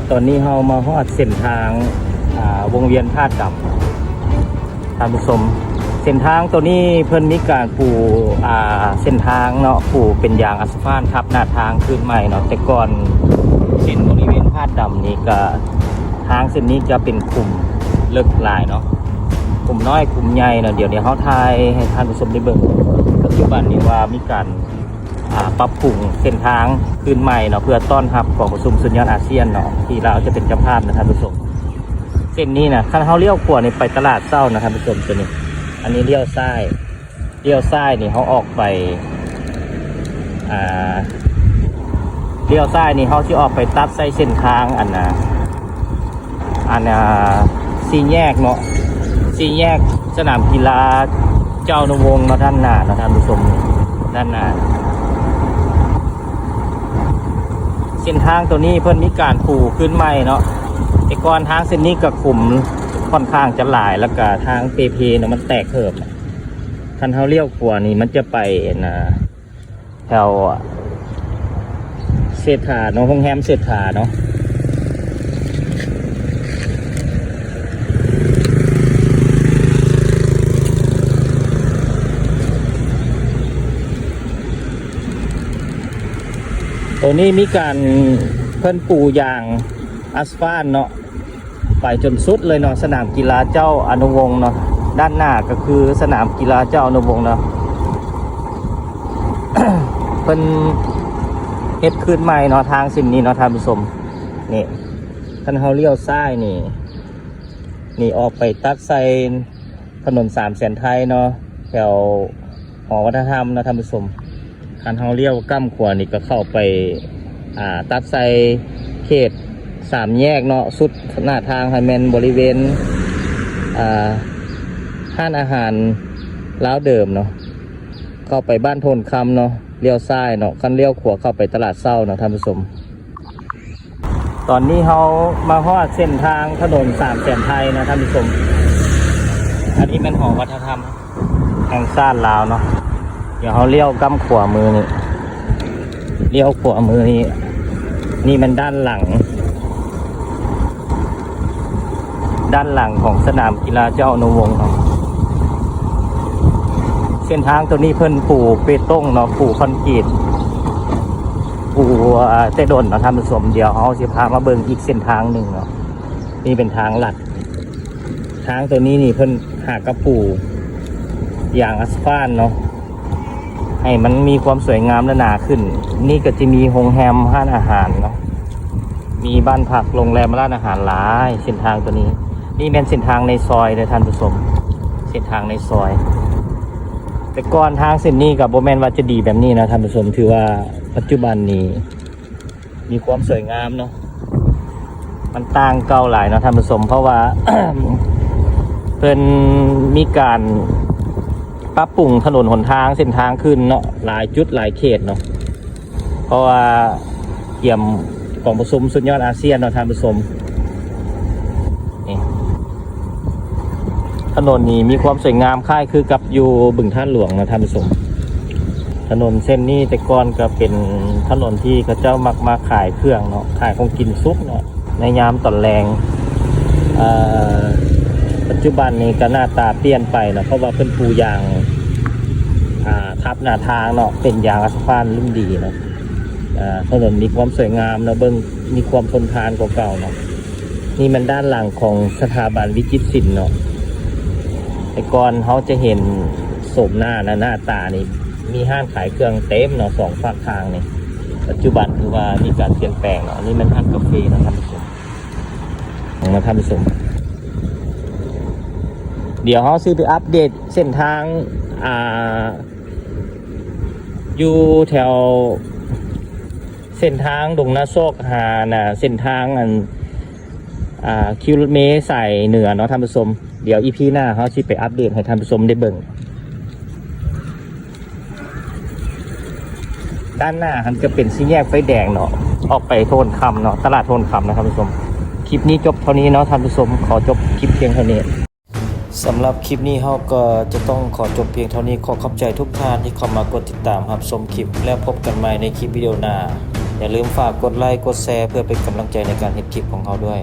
ຕອນນີ້ເຮົາມາຮອດເສັ້ນທາງ ອ່າ ວົງວຽນທາດດຳ ທ່ານຜູ້ຊົມ. ເສັ້ນທາງໂຕນີ້ເພິ່ນມີການປູ ອ່າ ເສັ້ນທາງເນາະ ປູເປັນຢາງອາສະຟານທັບໜ້າທາງຄືນໃໝ່ເນາະ. ແຕ່ກ່ອນເສັ້ນບໍລິເວນທາດດຳນີ້ກະ ທາງເສັ້ນນີ້ຈະເປັນຂຸມເລິກຫຼາຍເນາະ ຂຸມນ້ອຍຂຸມໃຫຍ່ເນາະ. ດຽວນີ້ເຮົາຖ່າຍໃຫ້ທ່ານຜູ້ຊົມໄດ້ເບິ່ງ ປັດຈຸບັນນີ້ວ່າມີການ ອ່າ ປັບປຸງເສັ້ນທາງຄືນໃໝ່ເນາະ ເພື່ອຕ້ອນຮັບກອງປະຊຸມສຸດຍອດອາຊຽນເນາະ ທີ່ລາວຈະເປັນເຈົ້າພາບນະທ່ານຜູ້ຊົມ. ເສັ້ນນີ້ນະ ຄັນເຮົາລ້ຽວຂວານີ້ໄປຕະຫຼາດເຊົ້ານະທ່ານຜູ້ຊົມ ໂຕນີ້. ອັນນີ້ລ້ຽວຊ້າຍ ລ້ຽວຊ້າຍນີ້ເຮົາອອກໄປ ອ່າ ລ້ຽວຊ້າຍນີ້ເຮົາຊິອອກໄປຕັດໃສ່ເສັ້ນທາງ ອັນນ່າ ອັນ ອ່າ ສີ່ແຍກເນາະ ສີ່ແຍກສະໜາມກິລາເຈົ້າອະນຸວົງເນາະ ດ້ານໜ້າເນາະທ່ານຜູ້ຊົມ ດ້ານໜ້າ. ເສັ້ນທາງໂຕນີ້ເພິ່ນມີການປູຂຶ້ນໃໝ່ເນາະ. ແຕ່ກ່ອນທາງເສັ້ນນີ້ກະຂຸມຂ້ອນຂ້າງຈະຫຼາຍ ແລ້ວກະທາງເປ່ເພເນາະ ມັນແຕກເຫີບ. ຄັນເຮົາລ້ຽວຂວານີ້ມັນຈະໄປ ອັນນ່າ ແຖວເສດຖາເນາະ ໂຮງແຮມເສດຖາເນາະ. ໂຕນີ້ມີການ ເພິ່ນປູຢາງອາສະຟານເນາະ ໄປຈົນສຸດເລີຍເນາະ ສະໜາມກິລາເຈົ້າອະນຸວົງເນາະ. ດ້ານໜ້າກະຄືສະໜາມກິລາເຈົ້າອະນຸວົງເນາະ ເພິ່ນເຮັດຄືນໃໝ່ເນາະ ທາງເສັ້ນນີ້ເນາະທ່ານຜູ້ຊົມ. ນີ້ ຄັນເຮົາລ້ຽວຊ້າຍນີ້ ນີ້ອອກໄປຕັດໃສ່ຖະໜົນສາມແສນໄທເນາະ ແຖວ ຫໍວັດທະນະທຳເນາະທ່ານຜູ້ຊົມ. ຄັນເຮົາລ້ຽວກ້ຳຂວານີ້ກະເຂົ້າໄປ ອ່າ ຕັດໃສ່ເຂດສາມແຍກເນາະ ສຸດໜ້າທາງໃຫ້ແມ່ນບໍລິເວນ ອ່າ ຮ້ານອາຫານລາວເດີມເນາະ ເຂົ້າໄປບ້ານໂທນຄຳເນາະ. ລ້ຽວຊ້າຍເນາະ ຄັນລ້ຽວຂວາເຂົ້າໄປຕະຫຼາດເຊົ້າເນາະທ່ານຜູ້ຊົມ. ຕອນນີ້ເຮົາມາຮອດເສັ້ນທາງຖະໜົນສາມແສນໄທນະທ່ານຜູ້ຊົມ. ອັນນີ້ແມ່ນຫໍວັດທະນະທຳແຫ່ງຊາດລາວເນາະ. ດຽວເຮົາລ້ຽວກ້ຳຂວາມືນີ້ ລ້ຽວຂວາມືນີ້ ນີ້ແມ່ນດ້ານຫຼັງ ດ້ານຫຼັງຂອງສະໜາມກິລາເຈົ້າອະນຸວົງເນາະ. ເສັ້ນທາງໂຕນີ້ເພິ່ນປູເປຕົງເນາະ ປູຄອນກຣີດ ປູ ອ່າ ແຕ່ດົນເນາະທ່ານຜູ້ຊົມ. ດຽວເຮົາຊິພາມາເບິ່ງອີກເສັ້ນທາງໜຶ່ງເນາະ. ນີ້ເປັນທາງລັດ ທາງໂຕນີ້ນີ້ເພິ່ນຫາກະປູຢາງອາສະຟານເນາະ ໃຫ້ມັນມີຄວາມສວຍງາມ ແລະ ໜາຂຶ້ນ. ນີ້ກະຈະມີໂຮງແຮມ ຮ້ານອາຫານເນາະ ມີບ້ານພັກ ໂຮງແຮມ ຮ້ານອາຫານຫຼາຍ. ເສັ້ນທາງໂຕນີ້ ນີ້ແມ່ນເສັ້ນທາງໃນຊອຍເດີທ່ານຜູ້ຊົມ ເສັ້ນທາງໃນຊອຍ. ແຕ່ກ່ອນທາງເສັ້ນນີ້ກະບໍ່ແມ່ນວ່າຈະດີແບບນີ້ນະທ່ານຜູ້ຊົມ ຖືວ່າປັດຈຸບັນນີ້ ມີຄວາມສວຍງາມເນາະ ມັນຕ່າງເກົ່າຫຼາຍເນາະທ່ານຜູ້ຊົມ. ເພາະວ່າ ເພິ່ນມີການປັບປຸງຖະໜົນຫົນທາງ ເສັ້ນທາງຂຶ້ນເນາະ ຫຼາຍຈຸດຫຼາຍເຂດເນາະ ເພາະວ່າກຽມກອງປະຊຸມສຸດຍອດອາຊຽນເນາະທ່ານຜູ້ຊົມ. ນີ້ ຖະໜົນນີ້ມີຄວາມສວຍງາມຄ້າຍຄືກັບຢູ່ບຶງທາດຫຼວງນະທ່ານຜູ້ຊົມ. ຖະໜົນເສັ້ນນີ້ແຕ່ກ່ອນກະເປັນຖະໜົນທີ່ເຂົາເຈົ້າມັກມາຂາຍເຄື່ອງເນາະ ຂາຍຂອງກິນສຸກເນາະ ໃນຍາມຕອນແລງ. ເອີ ປັດຈຸບັນນີ້ກະໜ້າຕາປ່ຽນໄປເນາະ ເພາະວ່າເພິ່ນປູຢາງ ອ່າ ທັບໜ້າທາງເນາະ ເປັນຢາງອາສະຟານລຸ້ນດີເນາະ. ອ່າ ຖະໜົນມີຄວາມສວຍງາມເນາະ ເບິ່ງມີຄວາມທົນທານກວ່າເກົ່າເນາະ. ນີ້ແມ່ນດ້ານຫຼັງຂອງສະຖາບັນວິຈິດສິນເນາະ. ແຕ່ກ່ອນເຮົາຈະເຫັນໂສມໜ້ານະ ໜ້າຕານີ້ ມີຮ້ານຂາຍເຄື່ອງເຕັມເນາະ ສອງຟາກທາງນີ້. ປັດຈຸບັນຖືວ່າມີການປ່ຽນແປງເນາະ. ອັນນີ້ແມ່ນຮ້ານກາເຟເນາະທ່ານຜູ້ຊົມ ເນາະທ່ານຜູ້ຊົມ. ດຽວເຮົາຊິໄປອັບເດດເສັ້ນທາງ ອ່າ ຢູ່ແຖວເສັ້ນທາງດົງນາຊອກຫານະ ເສັ້ນທາງອັນ ອ່າ ຄິວລົດເມສາຍເໜືອເນາະທ່ານຜູ້ຊົມ. ດຽວອີພີໜ້າເຮົາຊິໄປອັບເດດໃຫ້ທ່ານຜູ້ຊົມໄດ້ເບິ່ງ. ດ້ານໜ້າຫັ້ນກະເປັນສີ່ແຍກໄຟແດງເນາະ ອອກໄປໂທນຄຳເນາະ ຕະຫຼາດໂທນຄຳນະທ່ານຜູ້ຊົມ. ຄລິບນີ້ຈົບເທົ່ານີ້ເນາະທ່ານຜູ້ຊົມ ຂໍຈົບຄລິບພຽງເທົ່ານີ້. ສຳລັບຄລິບນີ້ເຮົາກໍຈະຕ້ອງຂໍຈົບພຽງເທົ່ານີ້. ຂໍຂອບໃຈທຸກທ່ານທີ່ເຂົ້າມາກົດຕິດຕາມຮັບຊົມຄລິບ ແລ້ວພົບກັນໃໝ່ໃນຄລິບວິດີໂອໜ້າ. ຢ່າລືມຝາກກົດໄລ ກົດແຊ ເພື່ອເປັນກຳລັງໃຈໃນການເຮັດຄລິບຂອງເຮົາດ້ວຍ.